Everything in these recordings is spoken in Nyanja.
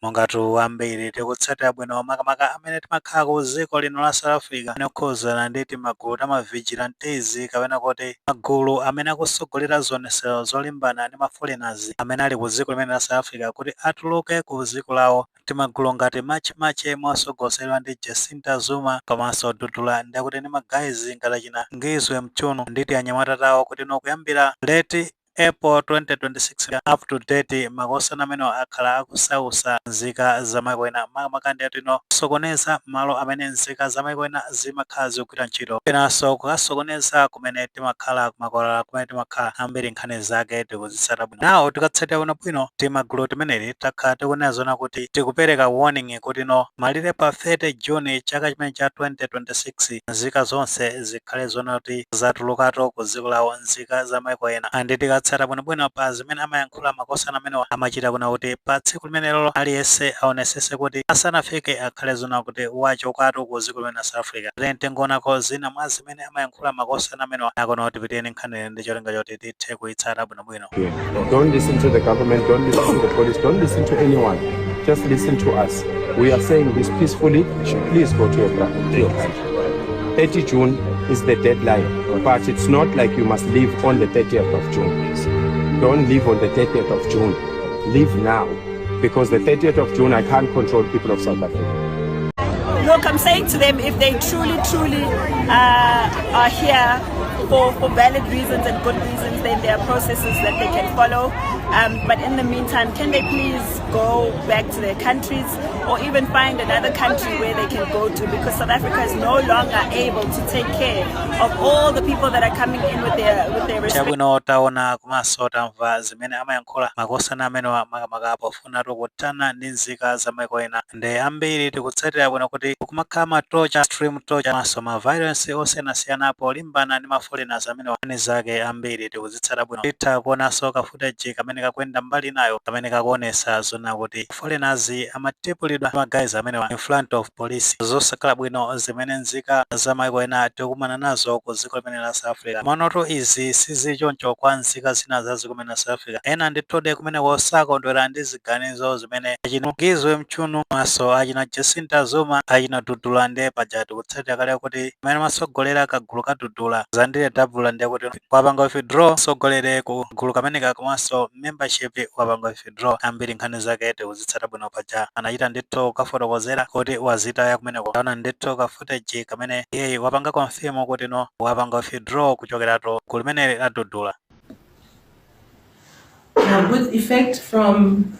Mongatu ambiri tikutsatira bwino, makamaka amene timakhala ku dziko lino la South Africa, amene okhuzana ndi timagulu ta ma vigilantes kapena kuti magulu amene akusogolera zionesero zolimbana ndi ma foreigners amene ali ku dziko limene la South Africa kuti atuluke ku dziko lawo. Timagulu ngati March March mosogozedwa ndi Jacinta Zuma komanso Dudula, ndakuti ndi ma guys ngati achina Ngizwe Mchunu nditi anyamata tawo, kuti no, kuyambira late April 2026 up to date, makosana amene akhala akusausa nzika za maiko ena, makamaka ndi atino kusokoneza malo amene nzika za maiko ena zimakhala zikugwira ntchito, penanso kukasokoneza kumene timakhala, kumakwalala kumene timakhala. Ambiri nkhani zake tikuzitsata bwino nawo. Tikatsatira bwinobwino timagulu timeneli, takhala tikunena zona kuti tikupereka warning kuti no, malire pa 30 June chaka chimene cha 2026, nzika zonse zikhale zona kuti zatulukatu ku dziko lawo, nzika za maiko ena. And tikatsata bwinobwino pa zimene amayankhula makosana amenewa, amachita kuna kuti pa tsiku limenelo aliyense aonesese kuti asanafike akhale zona kuti wachokatu ku dziko limene la South Africa. Tene tingoonako zina mwa zimene amayankhula makosana amenewa akono. Tipiteni nkhani ndi cholinga choti tithe kuyitsata bwinobwino. Don't listen to the government, don't listen to the police, don't listen to anyone. Just listen to us. We are saying this peacefully. Please go to your country. 30 June is the deadline, but it's not like you must leave on the 30th of June. Don't leave on the 30th of June. Leave now. Because the 30th of June, I can't control people of South Africa. Look, I'm saying to them, if they truly, truly are here for valid reasons and good reasons, then there are processes that they can follow. But in the meantime, can they please go back to their countries or even find another country where they can go to? Because South Africa is no longer able to take care of all the people that are coming in with their respective Chabwino, taona komanso tamva zimene amayankhula makosana amenewa, makamaka pofuna kuthana ndi nzika za maiko ena. Ndi ambiri tikutsatira bwino kuti kumakhala ma torture, extreme torture, komanso ma violence osiyanasiyana polimbana ndi ma foreigners amenewa. Nkhani zake ambiri tikuzitsata bwino. Titha kuonanso ka footage kamene kakuyenda mbali nayo, kamene kakuonesa zona kuti foreigners amatipulidwa ma guys amenewa in front of police. Zosakhala bwino zimene nzika za maiko ena tikukumana nazo ku dziko limene la South Africa. Manoto izi sizili choncho kwa nzika zina za dziko limene la South Africa. Ena ndithudi kumeneko sakondwera ndi ziganizo zimene achina Ngizwe Mchunu maso achina Jacinta Zuma, achina Dudula. Ndiye paja tikutsatira kale kuti amene amasogolera kagulu ka Dudula, Zandile Dabula, ndiye kuti wapanga withdraw sogolere ku gulu kameneka, komanso membership wapanga withdraw. Ambiri nkhani zake tikuzitsata bwino. Paja anachita ndithu kafotokozera kuti wazitaya kumeneko. Taona ndithu ka footage kamene iye wapanga confirm kuti no, wapanga withdraw kuchokeratu gulu limene la Dudula. Now, with effect from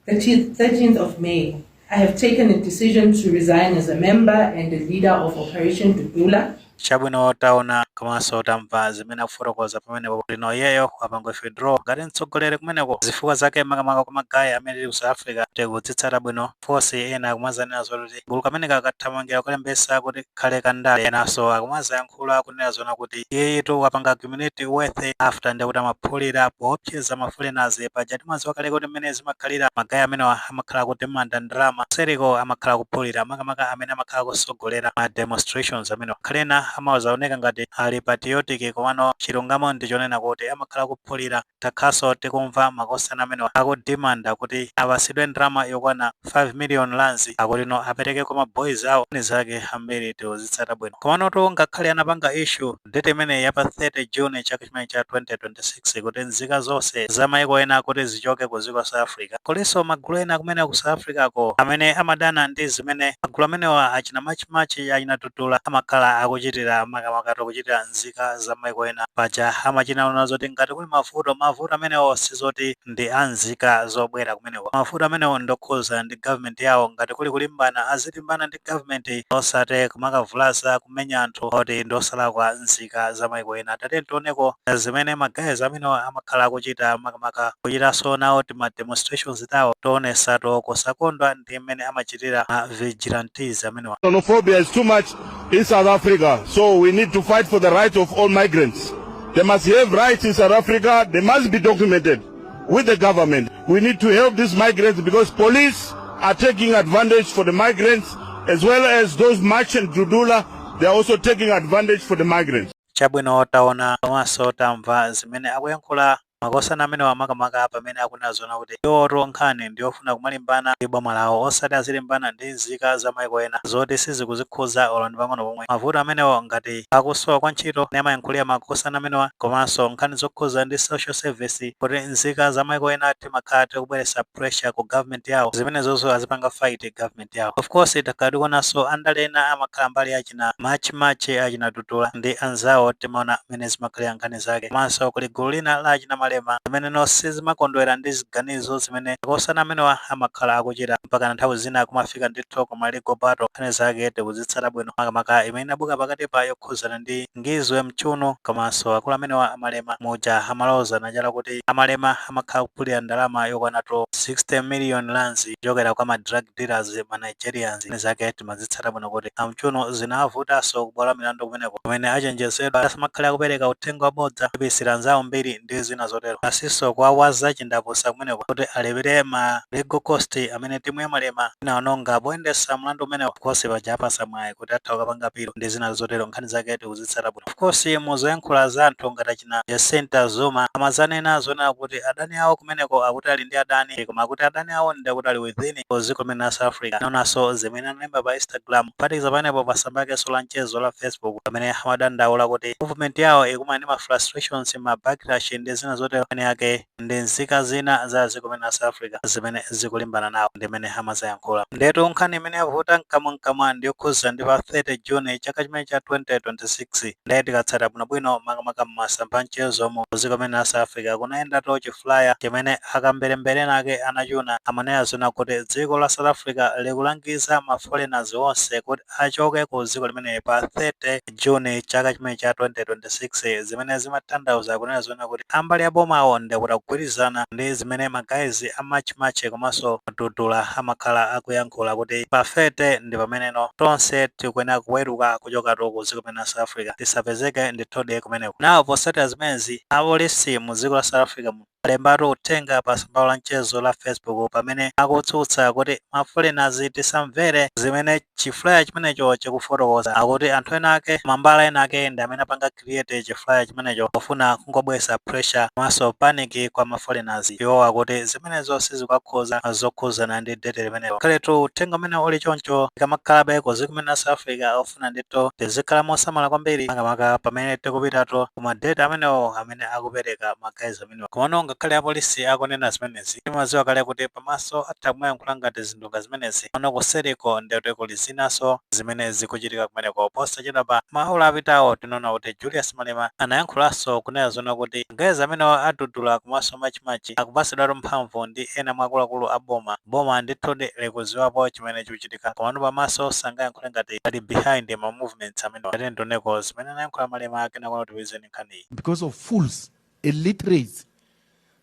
the 13th of May, I have taken a decision to resign as a member and the leader of Operation Dudula. Chabwino, taona komanso tamva zimene akufotokoza pamenepo. Lino iyeyo wapanga withdraw ngati mtsogoleri kumeneko. Zifukwa zake, makamaka kwa ma guy amene tili ku South Africa tikutsitsata bwino force, ena akumazanena zoti gulu kameneka kathamangira kulembesa kuti khale kandale, enanso akumazayankhula kunena zona kuti iyeyitu wapanga accumulate wealth after ndikuti amaphulira poopseza ma foreigners. Paja timadziwa kale kuti mmene zimakhalira, ma guy amenewa amakhala kuti manda ndalama seriko, amakhala kuphulira, makamaka amene amakhala kusogolera ma demonstrations amenewa. Khalena amazaoneka ngati ali patriotic, komano chilungamo ndichonena kuti amakhala kuphulira. Takhaso tikumva makosana amenewa akudimanda kuti apasidwe ndalama yokwana 5 million rands, akuti no, apereke kwa ma boys awo. Nkhani zake ambiri tikuzitsata bwino. Komanotu ngakhale anapanga issue date imene ya pa 30 June chaka chimene cha 2026 kuti nzika zonse za maiko ena kuti zichoke ku dziko la South Africa, kulinso magulu ena kumene ku South Africa ko amene amadana ndi zimene magulu amenewa achina March March, achina Dudula amakhala akuchitira, makamaka kuchitira nzika za maiko ena. Paja amachina nazo zoti ngati kuli mavuto, mavuto amenewo sizoti ndi anzika zobwera kumeneko, mavuto amenewo ndokhuza ndi government yawo. Ngati kuli kulimbana, azilimbana ndi government, osati kumakavulaza, kumenya anthu oti ndosalakwa, nzika za maiko ena. Tate tioneko zimene ma guys amenewa amakhala akuchita, makamaka kuchitanso nawo tima demonstrations tawo toonesa kusakondwa ndi mmene amachitira ma vigilantes amenewa. Xenophobia is too much in South Africa, so we need to fight for the rights of all migrants. They must have rights in South Africa. They must be documented with the government. We need to help these migrants because police are taking advantage for the migrants, as well as those March and Dudula, they are also taking advantage for the migrants. Chabwino, taona komanso tamva zimene akuyankhula. Makosana amenewa, makamaka pamene akunena zona kuti iwoto nkhani ndiyofuna kumalimbana ndi boma lawo, osati azilimbana ndi nzika za maiko ena zoti sizikuzikhuza olo ndi pang'ono pomwe. Mavuto amenewo ngati akusowa kwa ntchito ndi amayankhulira makosana amenewa, komanso nkhani zokhuza ndi social service, kuti nzika za maiko ena timakhala tikubweretsa pressure ku government yawo, zimenezozo azipanga fight government yawo. Of course, takhala tikuonanso andale ena amakhala mbali achina March March, achina Tutula ndi anzawo. Timaona mmene zimakhalira nkhani zake. Komanso kuli gulu lina la achina Malema limene nonse zimakondwera ndi ziganizo zimene makosana amenewa amakhala akuchita, mpaka nthawi zina kumafika ndithu kuma legal battle. Nkhani zake tikuzitsata bwino, makamaka imene inabuka pakati pa yokhuzana ndi Ngizwe Mchunu komanso akulu amenewa amalema muja amaloza nachala kuti amalema amakhala kuphulira ndalama yokwanatu 60 million rands kuchokera kwa ma drug dealers, ma Nigerians. Nkhani zake timazitsata bwino kuti amchunu zinavutanso kubwala milandu kumeneko, kumene achenjezedwa asamakhale akupereka uthenga wabodza kupisira anzawo mbiri ndi zina zotero, asinso kuwawaza chindapusa kumeneko kuti alipire ma legal cost amene timu ya Malema inaononga poyendesa mlandu umenewo. Of course, paja apasa mwayi kuti atha kukapanga appeal ndi zina zotero. Nkhani zake tikuzitsata bwino. Of course, muzoyankhula za anthu ngati achina Jacinta Zuma amazanena zonena kuti adani awo kumeneko akuti ali ndi adani, koma akuti adani awo ndi akuti ali within dziko limene la South Africa. Naonanso zimene analemba pa Instagram, kuphatikiza panepo pa tsamba lakenso la mchezo la Facebook, pamene amadandaula kuti movement yawo ikumana ndi ma frustrations, ma backlash ndi zina zotero, ene ake ndi nzika zina za dziko limene la South Africa zimene zikulimbana nawo ndi mmene amazayankhula. Ndetu nkhani imene yavuta mkamwamkamwa ndiyokhuza ndi pa 30 June chaka chimene cha 2026. Ndiye tikatsata bwinobwino, makamaka mmasamba mchezomo, dziko limene la South Africa kunayendatu chi flyer chimene akamberembere nake anachuna amanena zona kuti dziko la South Africa likulangiza ma foreigners onse kuti achoke ku dziko limene pa 30 June chaka chimene cha 2026, zimene zimatanthauza kunena zona kuti ambali ya bomawo ndikuti akugwirizana ndi zimene ma guys a March March komanso Dudula amakhala akuyankhula kuti pa 30 ndi pameneno tonse tikuyenera kuweruka kuchokatu ku dziko limene la South Africa, tisapezeke ndithudi kumeneko. Nawo posatira zimenezi, apolisi mu dziko la South Africa alembatu uthenga pa tsamba la mchezo la Facebook pamene akutsutsa kuti ma foreigners tisamvere zimene chi flyer chimenecho chikufotokoza. Akuti anthu ena ake, mambala ena ake, ndi amene apanga create chi flyer chimenecho pofuna kungobwesa pressure komanso panic kwa ma foreigners. Iwo akuti zimenezo sizikakhuza zokhuzana ndi date limenelo. Khaletu uthenga umene uli choncho, tikamakhalabe ku dziko limene la South Africa, ofuna ndithu tizikhala mosamala kwambiri, makamaka pamene tikupitatu kuma date amenewo amene akupereka ma guys amenewo. Komano ngakhale apolisi akunena zimenezi, timadziwa kale kuti pamaso atha kumayankhula ngati zinthu nga zimenezi, pano kuseriko ndekuti kuli zinanso zimene zikuchitika kumeneko. Posachedwa pa maola apitawo, tinaona kuti Julius Malema anayankhulanso kunena zona kuti guys amenewo adudula komanso March March akupasidwatu mphamvu ndi ena mwa akuluakulu a boma. Boma ndithudi likudziwapo chimene chikuchitika, komano pamaso sangayankhule ngati ali behind ma movements amenewo. Ati ndoneko zimene anayankhula Malema, kenakona tipezeni nkhaniyi. Because of fools, illiterates,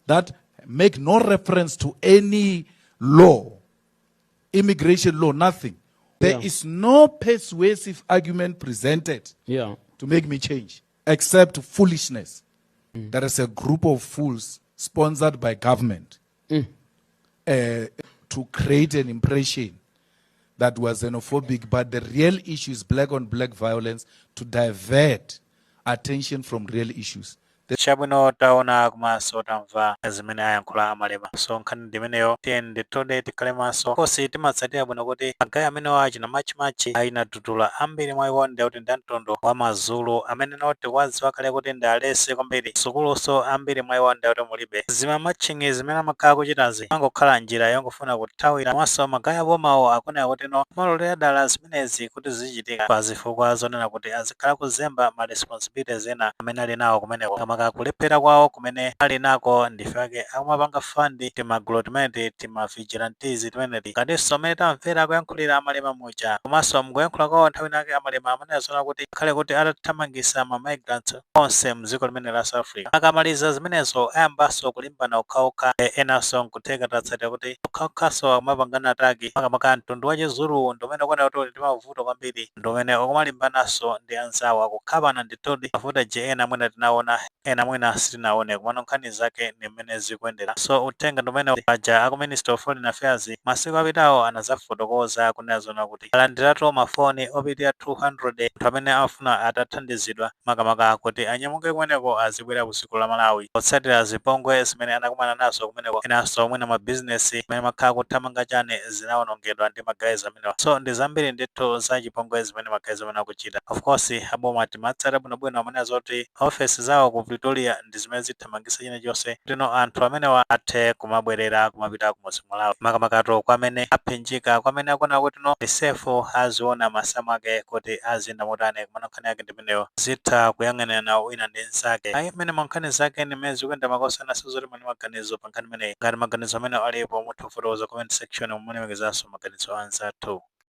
that make no reference to any law, immigration law, nothing. There is no persuasive argument presented to make me change, except foolishness. There is a group of fools sponsored by government to create an impression that was xenophobic, but the real issue is black on black violence to divert attention from real issues. Chabwino, taona komanso tamva zimene ayankhula amalema. So nkhani ndimeneyo, tiye ndithudi tikhale maso kosi timatsatira bwino kuti ma guy amenewo achina March March, achina Dudula, ambiri mwa iwo ndi kuti ndi amtundu wa Mazulu amene noti wadziwa kale kuti ndi alesi kwambiri. Sukuluso ambiri mwa iwo ndi kuti mulibe. Zima marching zimene amakhala kuchitazi angokhala njira yongofuna kuthawira. Komanso ma guy abomawo akunena kuti no, malolera dala zimenezi kuti zichitika pa zifukwa zonena kuti azikhala kuzemba ma responsibilities ena amene ali nawo kumeneko, kamaka kulephera kwawo kumene ali nako. Ndife ake akumapanga fund timagulu timeneti, tima vigilantes timeneti, ngatinso amene tamvera akuyankhulira amalema muja. Komanso mukuyankhula kwawo nthawi inake, amalema amene azona kuti ngakhale kuti atathamangisa ma migrants onse mdziko limene la South Africa, akamaliza zimenezo ayambanso kulimbana okhaokha. Enanso nkutheka tatsatira kuti okhaokhanso akumapangana attack, makamaka mtundu wa Chizulu ndi umene ukuoneka kuti uli ndi mavuto kwambiri, ndi umene ukumalimbananso ndi anzawo, akukhabana ndithudi. Ma footage ena mwina tinaona. Ena mwina sitinaone, komano nkhani zake ndi mmene zikuyendera. So uthenga ndi umene paja aku Minister of Foreign Affairs masiku apitawo anazafotokoza kunena zona kuti alandiratu mafoni opitirira 200, anthu amene amafuna atathandizidwa, makamaka kuti anyamuke kumeneko azibwera ku dziko la Malawi potsatira zipongwe zimene anakumana nazo kumeneko. Enanso mwina mabizinesi amene makhala kuthamanga chane zinawonongedwa ndi ma guys amenewa. So ndi zambiri ndithu za chipongwe zimene ma guys amene akuchita. Of course, aboma timatsata bwinobwino amene zoti ofesi zawo ku Pretoria ndi zimene zithamangisa china chonse tino anthu amenewa athe kumabwerera kumapita kumudzi Malawi, makamakato kwa amene aphinjika, kwa amene akuona kuti no, ndi safe, aziona masamu ake kuti aziyenda motani. Kumana nkhani yake ndimeneyo, zitha kuyang'anirana wina ndi nzake. Ayi, mmene nkhani zake ndimene zikuyenda, makosana. Sizoti mwini maganizo pa nkhani imeneyi, ngati maganizo amene alipo, mutha kufotokoza comment section, mulemekezanso maganizo anzathu.